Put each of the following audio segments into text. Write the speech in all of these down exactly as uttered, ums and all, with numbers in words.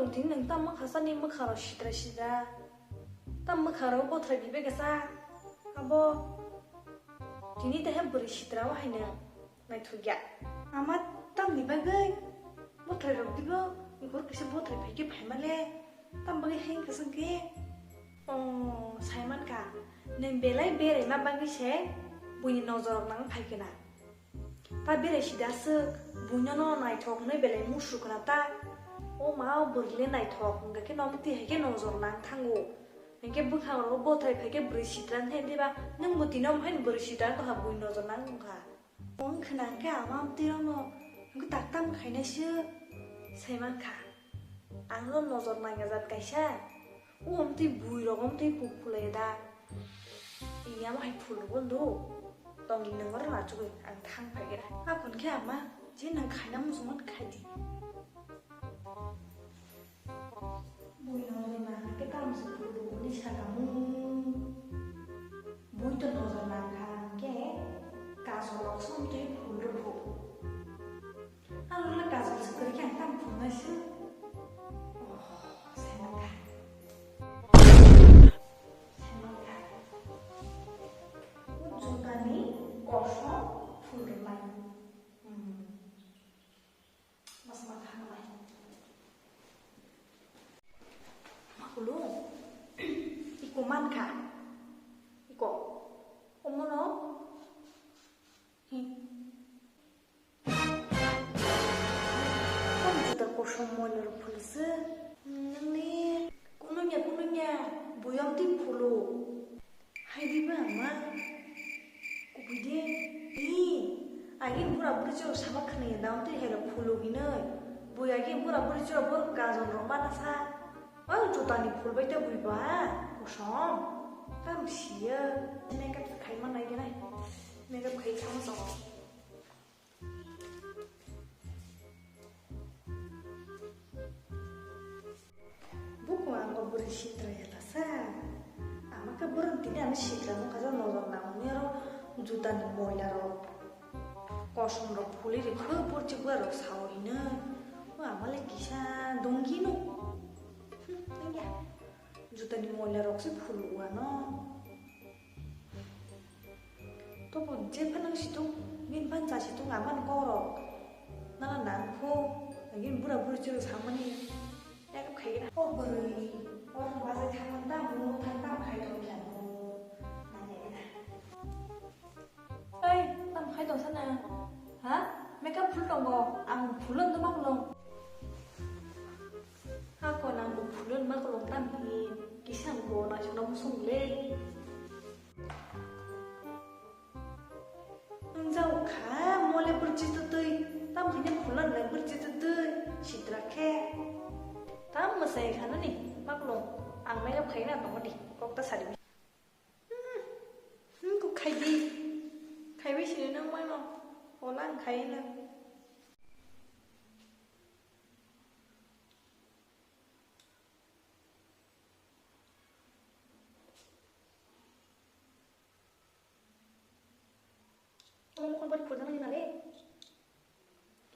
Tini nwng tamo khasani mwkhangrok sitra sitra. Tam mwkhangrok bothrai bibe kasa. Abo tini tehe bwrwi sitra o hai nwng naithokya. Ama tamni bagwi bothrai rok dibo ikhor kisa bothrai phaikhe phaimale. Tam bagwi hai khasang khe. O, saimankha. Nwng belai beraima bagwi se buini nojorok nang phaikhe na. Ta berai sida aswk, buino no naithok hwnwi belai musu khna ta. O ma, o bwrwile naithok, hwnkhe no amtwi hai khe nojor nang thango. Hinkhe bwkhangrok bothrai phai khe bwrwi sitra wngkha diba, nwng bo tini omo haino bwrwi sitra wngkha, bui nojor nang wngkha. Wng khna hinkhe ama amtwi rokno hinkhe tak tam khainai se sai mankha. Ang no nojor nangya jat kaisa. O amtwi bui rok amtwi kuk khulai da. Iya ma hai phul rok do. Tong ni nang oro na chugwi ang thang phai gira. Akon khe ama je nang khaina muchung man khai di. Bui nang na ke tam se phul rok ni saka mu. Bui to nojor nang kha ke ka so lok som twi phul rok. Ang le kajol se kwrwi khe ang tam phunai se. Oh, sai mankha. Sai mankha. O jotani kosom phul rwnai. Hmm. Mas ma thangnai. Ma kulu. Iko mankha. Iko. Omono. Hi. Kom juta kosom moila rok phulse. Nangni kunungya kunungya buyam ti phulu. Hai di ba ma. Kubui de. Ni. Agi bura buri choro sama khani daun ti helo phulu hinoi. Bui agi bura buri choro bor gajon rok mana sa. Ang juta ni phul bai te bui ba. Kosom. Tam siya. Makeup khai ma nai nai. Makeup khai sama sa. Buku ang bo bwrwi sitra ya lasa. Ama khe bwrwng tini ano sitra no kaisa nojor nangmani aro juta ni moila rok. Kosom rok phuli ri khe borchik bwrwi rok sao hino. O ama le kisa donggi no. Hmm, ya. Juta ni moila rok se phulu ano. Tobo je phano situng, bini phan cha situng aman korok. Nala nang pho, agin bura buri chwng samani. Yak khai na. O bwrwi, o bajai thangman ta, mo thang ta khai tong kha mo. Nanya ina. Ei, tam khai tong sana. Ha? Makeup phul tongo, ang phul on duma phulong. Ha ko nang bo phul on ma kolong tam hin. Kisang bo na chuna musung le. Ang jao kha, mole burchi tu tui. Tam hine phulan nai burchi tu tui. Sitra khe. Tam masai khana ni, maklong. Ang mai khai na tong di. Kok ta sari. Hmm. Hmm, ko khai di. Khai bai sini nang mai no. Ola ang khai na. Tolong mukon bari purjana ni nale.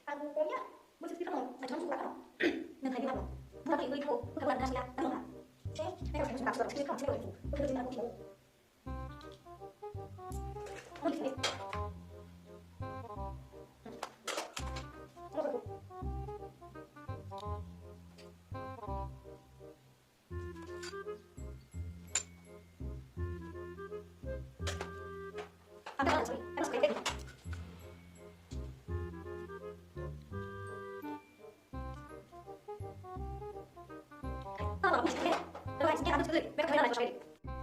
Aku konya, beri cerita kamu, saya cuma suka kamu. Dan saya bilang, bukan itu, itu, bukan ada hasilnya, ada nggak? Saya, saya harus minta surat cerita kamu, saya itu, itu cerita aku. Mau di sini. Mau satu.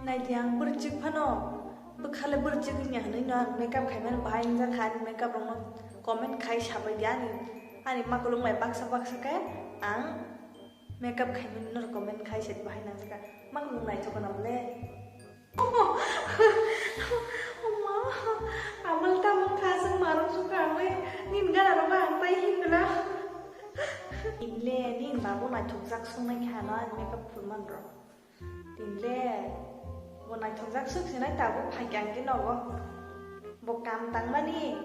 Naidi ang bwrwchik phano, bwkhale bwrwchik wngya hwnwi no ang makeup khaimani bahai wngjakha, ani makeup rokno comment khai sabai di ani, ani makulung bai baksa baksa khe ang makeup khaimani no comment khai se bahai nangjakha, makulung naithok gwnang le. Oma, amal tamang khasang marung sukangwi, nin gana rok ang tai himla. Inle, nin babu naithokjak sungnai kha no ani makeup phulman rok. Tinle, bo naithokjak suk sinai tabuk phaikhe ang di nogo. Bo kam tangmani,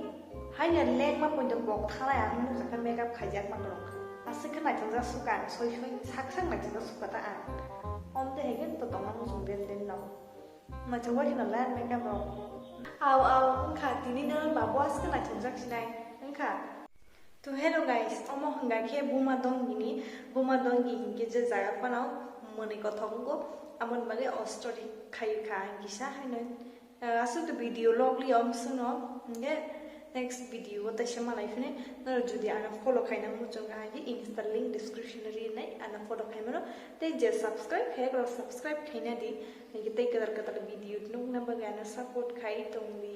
haino lengma poito kok thanai ang nukjakha makeup khaijak manrok. Aswk khe naithokjak sukha ang, soi soi sak sak naithokjak sukha ta ang. Om de hegen to tongna muchung den den no. Naithok bai kheno line makeup rok. Au au wngkha tini no babo aswk naithokjak sinai wngkha. To hello guys, omo hwnga khe Buma Dongini, Buma Dongi hinkhe je jaga phano mwnwi kothok wngo, aboni bagwi o story khayu kha ang kisa haino. Ah, aswk to video log li om swno, hwnkhe next video o taisa malai phini, norok jodi ano follow khaina muchung kha hwnkhe Insta link description o rinai ano follow khaimano, tei je subscribe khayakrok subscribe khaina di, hwnkhe tei kwtal kwtal video nukna bagwi ano support khai tongdi.